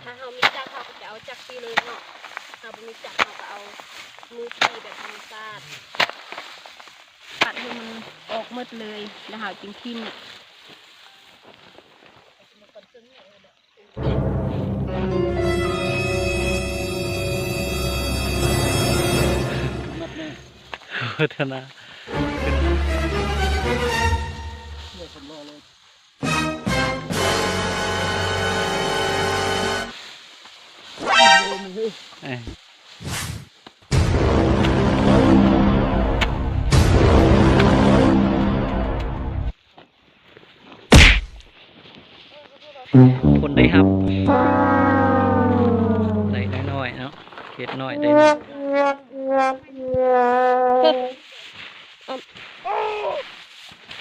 ຖ້າເຮົາມີຈັກ ເຮົາກໍຈະເອົາຈັກຕີເລີຍເນາະ, ຖ້າບໍ່ມີຈັກ ເຮົາກໍເອົາມືຕີແບບທຳມະຊາດ ປັດໃຫ້ມັນອອກໝົດເລີຍ ແລ້ວເຮົາຈຶ່ງຖິ້ມ. ພັດທະນາ ເອີ ຜົນໄດ້ຮັບ ໄດ້ນ້ອຍໆເນາະ ເຮັດນ້ອຍໄດ້ນ້ອຍ.